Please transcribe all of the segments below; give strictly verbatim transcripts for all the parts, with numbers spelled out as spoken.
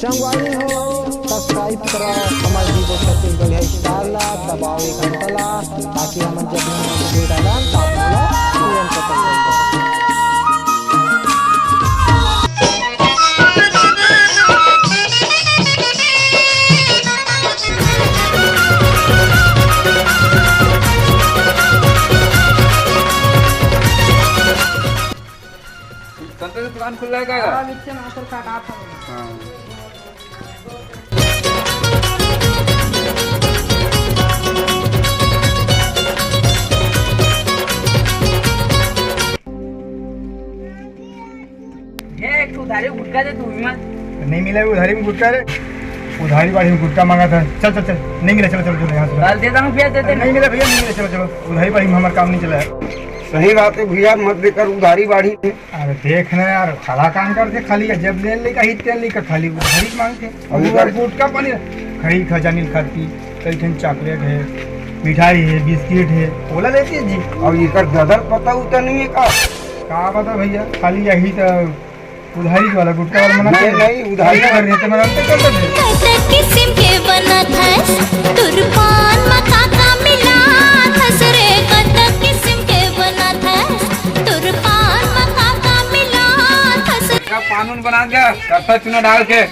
संगवारी हो, सब्सक्राइब करो हमर वीडियो छत्तीसगढ़िया स्टार ला, दबाओ ये घंटा ला, ताकि हमन जब नवा वीडियो डालन, त आप मन ला तुरंत पता चल जाए। संतरे की दुकान खुल रहा है क्या? हाँ, नीचे में आकर काटा था। हाँ। ये एक ठो उधारी गुटखा दे तू भी मत। नहीं मिला उधारी में गुटखा रे। उधारी बाड़ी में गुटखा मांगा था। चल, चल, चल। नहीं मिला, चलो, चलो, चलो यहाँ से। कल दे देता हूँ भैया, दे दे। नहीं मिला भैया, नहीं मिला, चलो, चलो। उधारी बाड़ी में हमारा काम नहीं चला है। सही बात है भैया, मत देकर उधारी बाड़ी में। अरे देख ना यार, खाला काम करथे, खाली जब ले ले कही तेल ले का खाली उधारी मांगथे। अउ अउ एकर गुटखा पानी खई खजानी खाती, कई ठन चॉकलेट है, मिठाई है, बिस्किट है, ओला लेती है जी। अउ एकर ददर पता उता नहीं है का? का पता भैया, खाली यही तो उधारी वाला गुटखा वाला मना नहीं, नहीं, उधारी भर देते, मना तो कर देते। कतक किसिम के बनत हस, तुर पान म का का मिलात हस रे, कतक किसिम के बनत हस, तुर पान म का का मिलात हस। का पान उन बना गया, कत्था चूना डाल के,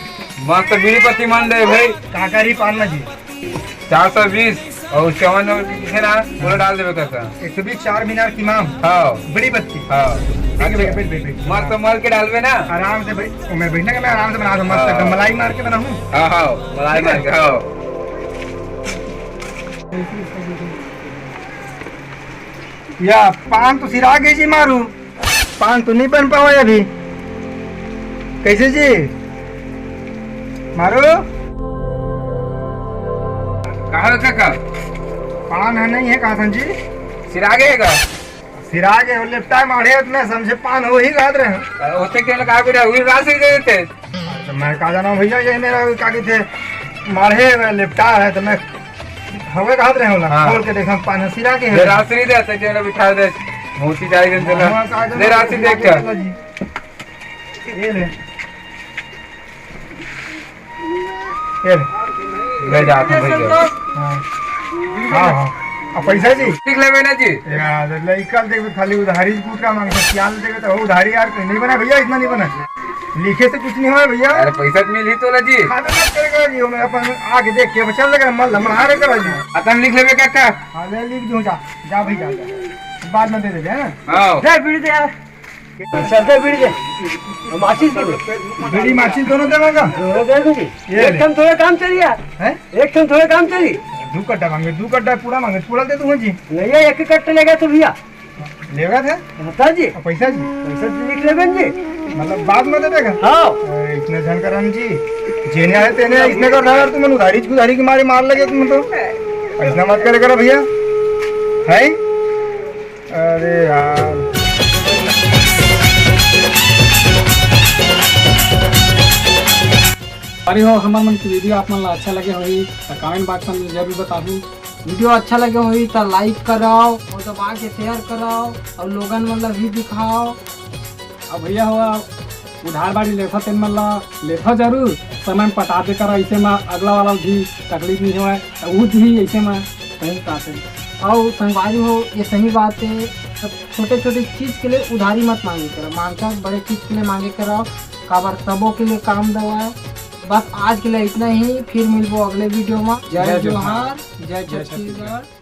मस्त बीड़ी पत्ती मान दे भाई। काकारी पान ना जी। चार सौ बीस और चवन और किसे ना, बोला डाल देवे कत्था। एक सौ बीस चार मीनार की माम। हाँ। बड़ी पत्ती। हाँ। ठीक है, बैठ, बैठ, बैठ, बैठ। मस्त मल के डालवे ना। आराम से भाई, मैं बैठने का, मैं आराम से बना दूँ, मस्त हाँ। एकदम मलाई मार के बनाऊँ। हाँ, हाँ, मलाई मार के, हाँ। या पान तो सिरा गई जी मारू, पान तो नहीं बन पावा अभी। कैसे जी मारू? कहा काका? पान है नहीं है कहा जी? सिरा गए का? सिरा गए हो, लिपटा मारे इतना समझे पान हो ही गात रहे। होते के लगा भी रहे, वही राशि गए थे। तो मैं का जाना भैया, ये मेरा का कहते मारे लिपटा है तो मैं हवे कहत रहे होला, हाँ। खोल के देखा, पान सिरा के दे है। राशि दे, ते जेना बिठा दे। मोती जाए गन चला। हाँ, का दे जाना राशि भैया, देख के। ये ले। ये ले। ले जा, तुम भैया। हाँ। हाँ, हाँ। अब पैसा जी? लिख लेवे ना जी। यार, लइका देख खाली उधारी गुटका मांगता, सियाल देवे तो उधारी यार नहीं बना भैया, इतना नहीं बना। लिखे से कुछ नहीं होय भैया। अरे पैसा तो मिलही तोला जी। खाता मत करेगा जी, मैं अपन आगे देख के चल लगा, मल लमड़ा रे करा जी। अतन लिख लेबे काका। हाँ, ले लिख दूँ, जा, जा भाई, जा, जा। बाद में दे देबे, है ना? हाँ। दे बीड़ी दे यार। चलते बीड़ी दे। माचिस के दे। बीड़ी माचिस दोनों देवे का? दोनों दे दो जी। ये एक ले। ठन थोड़े काम चली यार। हैं? एक ठन थोड़े काम चली। दू कट्टा मांगे, दू कट्टा पूरा मांगे, पूरा दे दूँ जी। नहीं है, एक ही कट्टा लेगा तो भैया। लेगा था? हाँ जी। और पैसा जी? पैसा तो लिख लेबे जी। मतलब बाद में दे देगा? हाँ। अरे इतने झन करन जी, जेने आए तेने इसने कर रहा यार, तुम उधारी उधारी के मारे मार लगे तुम तो। ऐसा मत करे करो भैया, है? अरे यार। अरे हो, हमर मन के वीडियो आप मन ला अच्छा लगे होही, त कमेंट बॉक्स में जरूर बताहू। वीडियो अच्छा लगे होही त लाइक कराओ और दबा के शेयर कराओ और लोगन मन ला भी दिखाओ। अब भैया हो, उधार बाड़ी लेथो तेन मन ला लेथो जरूर, समय में पटा दे करा, ऐसे में अगला वाला भी तकलीफ नहीं होय, तो ऊ भी ऐसे में कहीं पाते। और संगवारी हो, ये सही बात है, सब छोटे छोटे चीज के लिए उधारी मत मांगे करा, मांगता बड़े चीज के लिए मांगे करा, काबर तबो के लिए काम दवाए। बस आज के लिए इतना ही, फिर मिलबो अगले वीडियो में। जय जय जोहार, जोहार, जय जय छत्तीसगढ़। छत्तीसगढ़।